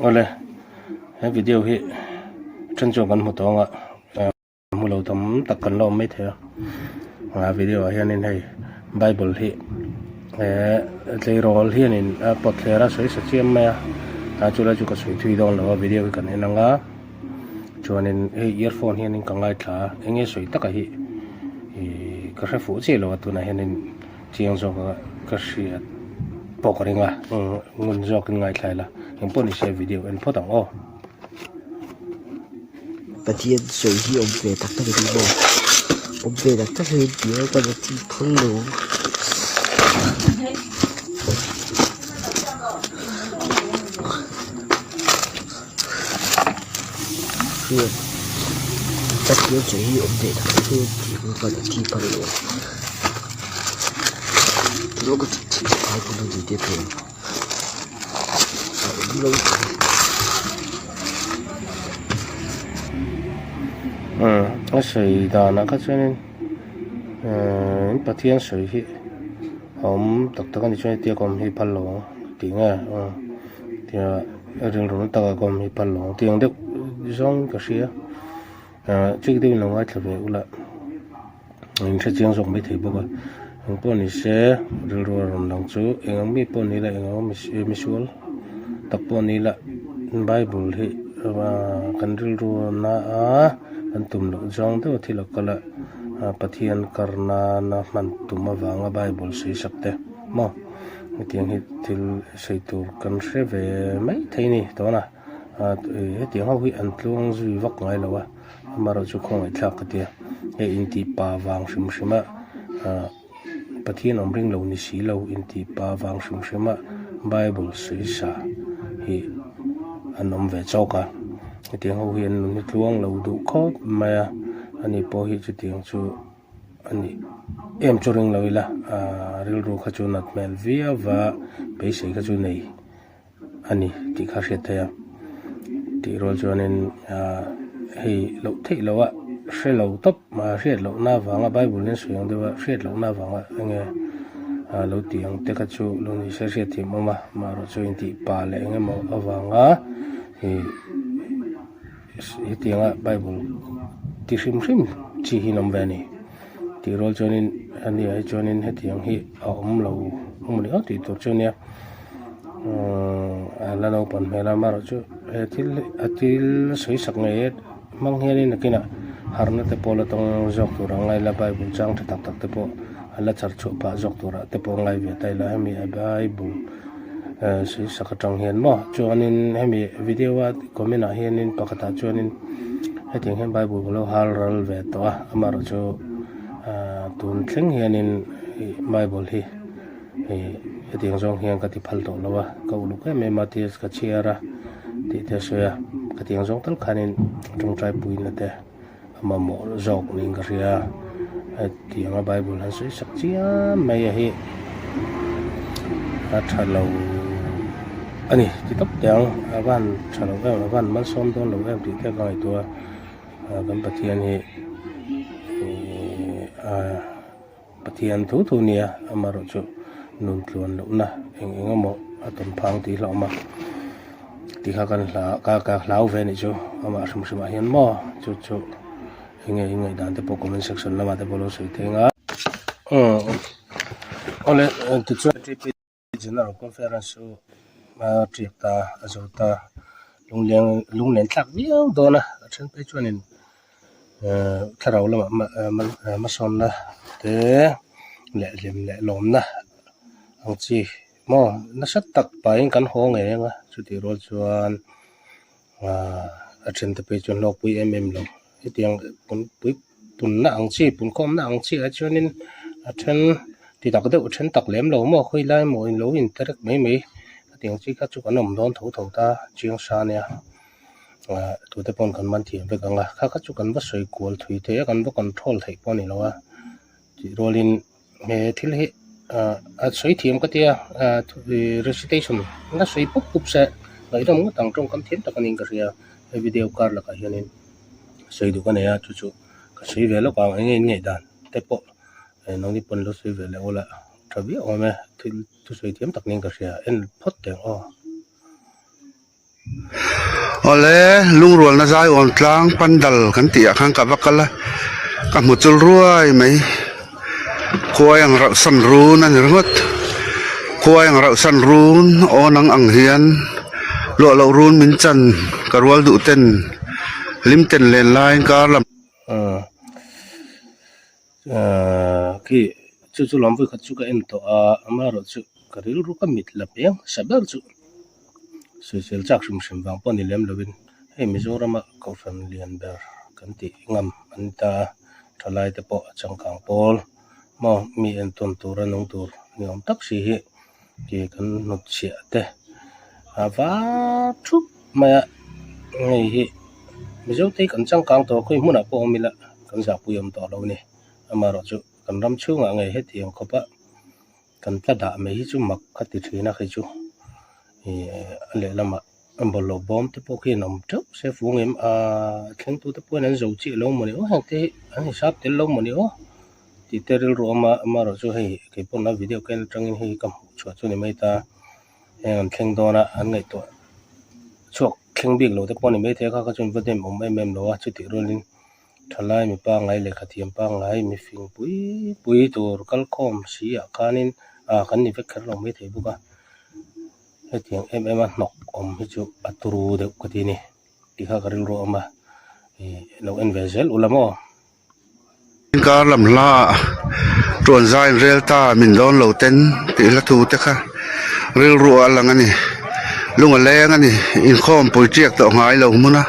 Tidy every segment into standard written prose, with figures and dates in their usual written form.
Awle he video hi then chuan kan hmu tawng a hmu lo tam tak kan la awm mai thei a a video ah hianin hei bible hi eh tleirawl hianin a pawt thler a sawi sa chiam mai a a chulai chu ka sawi thui dawn lo a video hi kan en ang a chuanin hei earphone hianin ka ngaithla a eng nge sawi taka hi ihh ka hre fuh chiah lo a tunah hianin chiang zawk a ka hriat pawh ka ring a ngun zawkin ngaithla ila engpawh ni se video en phawt ang aw. Pathian sawi hi awm ve tak tak a ni maw awm ve tak tak hi tih a kan ti phal lo. Pathian sawi hi awm ve tak tak hi tih a kan ti phal lo. A sawi danah kha chuanin in Pathian sawi hi a awm tak tak a ni chuan hetiang ka awm hi phal lo ang tih nge tia rilru na taka ka awm hi phal lo ang tih ang deuh zawngin ka hria chik deuhin lo ngaithla ve ula. In hre chiang zawk maithei bawk a eng pawh ni se rilru a rawn lang chu eng ang mi pawh ni ila eng ang misual tak pawh ni ila bible hi kan rilru na a kan tum loh zawng deuh a thil a kal a Pathian kar nana hman tum avanga bible sawi sak te maw hetiang hi thil sawi tur kan hre ve maithei a ni tawna hetiang ho hi an tluang zui vak ngai lo a. Amaherawhchu khawngaih thlak ka tia hei intih pa vang hrim hrim a ah Pathian awm ring lo ni si lo intih pa vang hrim hrim a bible sawi sa hi an awm ve chawk a hetiang ho hi an nun hi tluang lo duh khawp mai a ani pawh hi chutiang chu a nih em chu ring lo ila ah rilru kha chu nat hmel viau va beisei kha chu nei. a ni tih kha hriat theih a tih rual chuanin ahh hei loh theih loh a hre lo tawp hriat loh na avanga bible in a sawi ang deuh a hriat loh na avanga enge ah lo tih ang te kha chu lo ni se hriat thiam awm a amaherawh chu intih pa leh eng emaw avanga ih hetianga bible ti hrim hrim chi hi an awm ve a ni tih rual chuanin ani ah hi chuanin hetiang hi a awm lo awm ni tih tur chu a nia a la naupang hmel a amaherawhchu he thil a thil sawi sak ngei e hmang hianin nakinah harhna te pawh la tawng zawk tur ang a ila bible chang tha tak tak te pawh a la char chhuah phah zawk turah te pawh a ngai ve ta ila hemi a bible sawi sak atang hian maw chuanin hemi video a comment ah hianin pakhatah chuanin hetiang hian bible ka lo hal ral ve tawh a amaherawhchu tun thleng hianin ih bible hi. Ih hetiang zawng hian ka ti phal tawh lo a ka uluk em em a tia ka chhiar a tih te a sawi a hetiang zawng tal khanin tawngtai puina te a mamawh zawk niin ka hria a hetianga bible han sawi sak chiam mai a hi a tha lo a ni ti tawp teh ang a van tha lo em a van malsawm dawn lo em tih te ka ngaihtuah a kan Pathian hi ih a. Pathian thu thu nia amaherawh chu nun tluan lohna eng eng emaw a tawn phang tih hlauh awm a tih kha kan hla ka ka hlau ve anih chu amah hrim hrim ah hian maw chu chu eng nge ingaihdan te pawh comment section lamah te pawh lo sawi thei ang a awle tichuan General Conference chu a tiak ta a zo ta lungleng lunglen thlak viau dawn a a then phei chuanin ehh thlarau lamah hmasawnna te leh hlim leh lawmna ang chi maw nasa tak pahin kan haw ngei ang a chutih rual chuan ahh a then te phei chuan hlawkpui em em lo hetiang pui punna ang chi punkhawmna ang chi ah chuanin a then ti tak deuh a then tak lem lo maw khawi lai maw in lo interact mai mai hetiang chi kha chu kan awm dawn tho tho ta chiang sa ania ah tute pawn kan man thiam vek ang a kha kha chu kan va sawi kual thui thei a kan va control theih pawh a ni lo a tih rualin he thil hi ah a sawi thiam ka tia ah recitation la sawi pup pup se ngaihdam ngawt ang tawngkam thiam tak a niin ka hria he video kar lakah hianin. Sawi duh ka nei a chu chu ka sawi ve lawk ang eng nge in ngaih dan te pawh nangni pawn lo sawi ve leh ula tha viau awm e thil thusawi thiam tak niin ka hria en phawt teh ang aw. Awle lungrualna zaiawm tlang pandal kan tih ah khan ka va kal a ka hmu chul ruai mai khuai ang rauh san run a ni ringawt khuai ang rauh san run awn ang ang hian luah loh run min chan ka rual duh ten hlim ten len laiin kar lam. Khi chu chu lawm vawikhat chu ka en tawh a amaherawhchu ka rilru ka mit la piang hmasa ber chu sawisel chak hrim hrim vang pawh ni lem lovin hei Mizorama kohhran lian ber kan tih ngam an ni ta a thalai te pawh a changkang pawl maw mi entawn tura nung tur ni awm tak si hi ke kan hnutchhiah te a var thup mai a hei hi Mizo te hi kan changkang tawh a khawi hmunah pawh awm ila kan zahpui awm tawh lo a ni amaherawhchu kan ram chhungah ngei hetiang khawp a kan tla dah mai hi chu mak ka ti thin a kei chu ih a lehlamah bawlhhlawh bawm te pawh khian awm teuh se fung em ahh thleng tute pawhin an zo chiah lo mawni aw heng te hi an hisap tel lo mawni aw tih te rilru a awm a amaherawhchu hei kei pawh a video ka en atangin hei hi ka hmuh chhuah chu a ni mai ta heng an thleng dawn a an ngaihtuah chhuak thleng bik lo te pawh a ni maithei a kha kha chuan va dem awm em em lo a chutih rualin thalai mi pangngai lehkha thiam pangngai mi fing pui pui tur kalkhawm si ah khanin ah kan ni vek kher lo maithei bawk a hetiang em em a hnawk awm hi chu a turu deuh ka ti a ni tih kha ka rilru a awm a ih lo en ve zel ula maw. Kar lam hla ah tuan zai in rel ta min dawn lo ten tih hla thu te kha rilru a lang a ni lung a leng a ni inkhawm pui tiak tawh ngai lo hmun a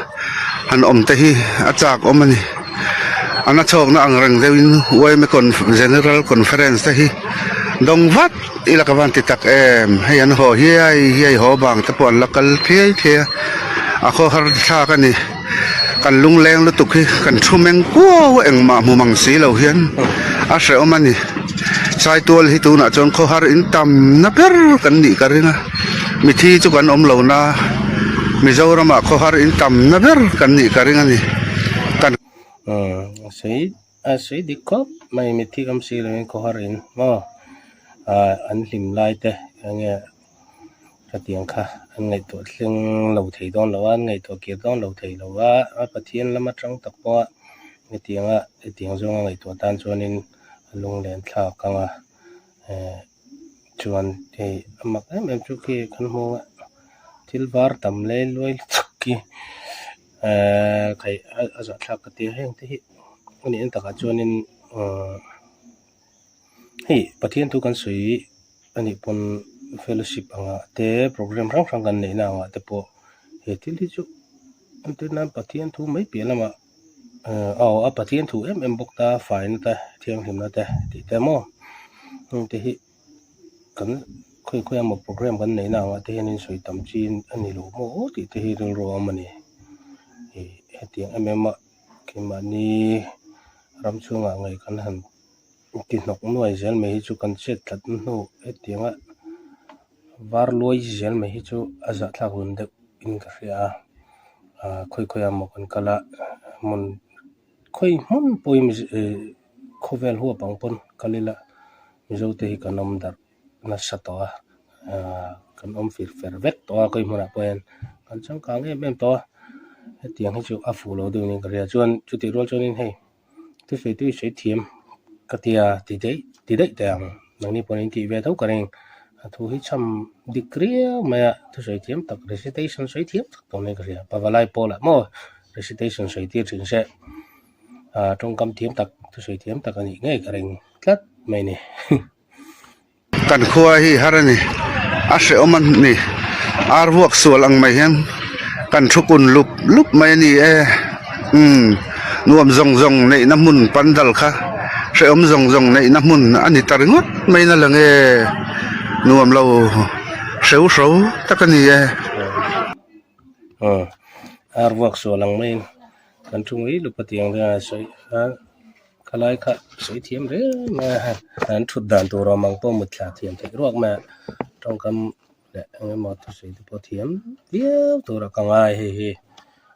han awm te hi a chak awm a ni a na chhawkna ang reng deuh in yma general conference te hi dawng vat ila ka van ti tak em hei an haw hiai hiai haw bang te pawh an la kal phiai phiai a a khawhar thlak a ni. Kan lungleng lutuk hi kan thu meng kuau a engmah hmu mang si lo hian a hrehawm a ni. Saitual hi tunah chuan khawhar in tamna ber kan nih ka ring a, mithi chu kan awm lo na Mizoramah khawhar in tamna ber kan nih ka ring a ni. Kan. A sawi a sawi dik khawp mai mithi awm si loin khawhar in maw an hlim lai te enge Hetiang kha an ngaihtuah thleng lo thei dawn lo a, an ngaihtuah kir dawn lo thei lo a, a Pathian lam atang tak pawha hetianga hetiang zawnga ngaihtuah tan chuanin a lunglen thlak ang a, eh chuan hei a mak em em chu khi kan hmu a thil var tam lei luai lutuk khi eh khaih a zahthlak ka ti a heng te hi a nih na takah chuanin umm. Hei Pathian thu kan sawi a nih pawn fellowship angah te program hrang hrang kan neihna angah te pawh he thil hi chu entir nan Pathian thu mai piah lamah eh aw a Pathian thu em em bawk ta faina te thianghlimna te tih te maw heng te hi kan khawi khawi emaw program kan neihna angah te hian in sawi tam chi a ni lo maw tih te hi rilru a awm a ni ih hetiang em em a keimahni ram chhungah ngei kan han ti hnawk nuai zel mai hi chu kan chet tlat na hnu hetianga var luai zel mai hi chu a zahthlak run deuh in ka hria a ah khawi khawi ah maw kan kal a hmun khawi hmun pawhin ih khawvel huap ang pawn kal ila mizo te hi kan awm darh nasa tawh a ah kan awm fir fer vek tawh a khawi hmunah pawh hian kan changkang em em tawh a hetiang hi chu a fuh lo deuh niin ka hria chuan chutih rual chuanin hei. Thusawi tui sawi thiam ka ti a ti daih ti daih teh ang nangni pawhin in tih ve tho ka ring a thu hi chham dik riau mai a thusawi thiam tak recitation sawi thiam tak tawh mai ka hria pavalai pawlah maw recitation sawi tir thin se ah tawngkam thiam tak thusawi thiam tak a nih ngei ka ring tlat mai a ni. Kan khua hi har a ni, a hrehawm a ni, ar vuak sual ang mai hian kan thu kun lup lup mai a ni e, umm nuam zawng zawng neihna hmun pandal kha hrehawm zawng zawng neihna hmun a ni ta ringawt mai na lang e, nuam lo hreu hro tak a ni e. Aw ar vuak sual ang maiin kan thu ngei lup a tiang vel a sawi a. Khalai kha sawi thiam reng mai a an thut dan tur awm ang pawh mut thla thiam theih ruak mai a tawngkam leh eng emaw thusawi te pawh thiam viau tura ka ngai hei hi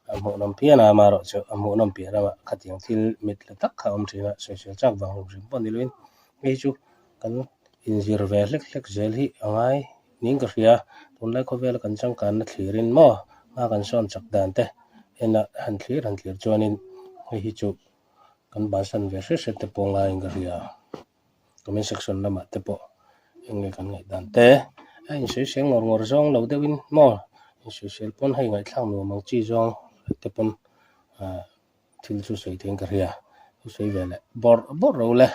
a hmuhnawm phian a amaherawhchu a hmuhnawm piah lamah khatiang thil mit la tak kha a awm thin a sawisel chak vang hrim hrim pawh ni lovin hei chu kan inzir ve hlek hlek zel hi a ngai. Niin ka hria, tunlai khawvela kan changkanna thlirin maw? Hma kan sawn chak dan te en a han thlir han thlir chuanin hei hi chu kan bansan ve hret hret te pawh ngaiin ka hria. Comment section lamah te pawh eng nge kan ngaih dan te a insawisel ngawr ngawr zawng lo deuhin maw insawisel pawn hei ngaihthlak nuam ang chi zawng te pawn ah thil chu sawi theiin ka hria. Thu sawi ve leh bawrh bawrh ro le.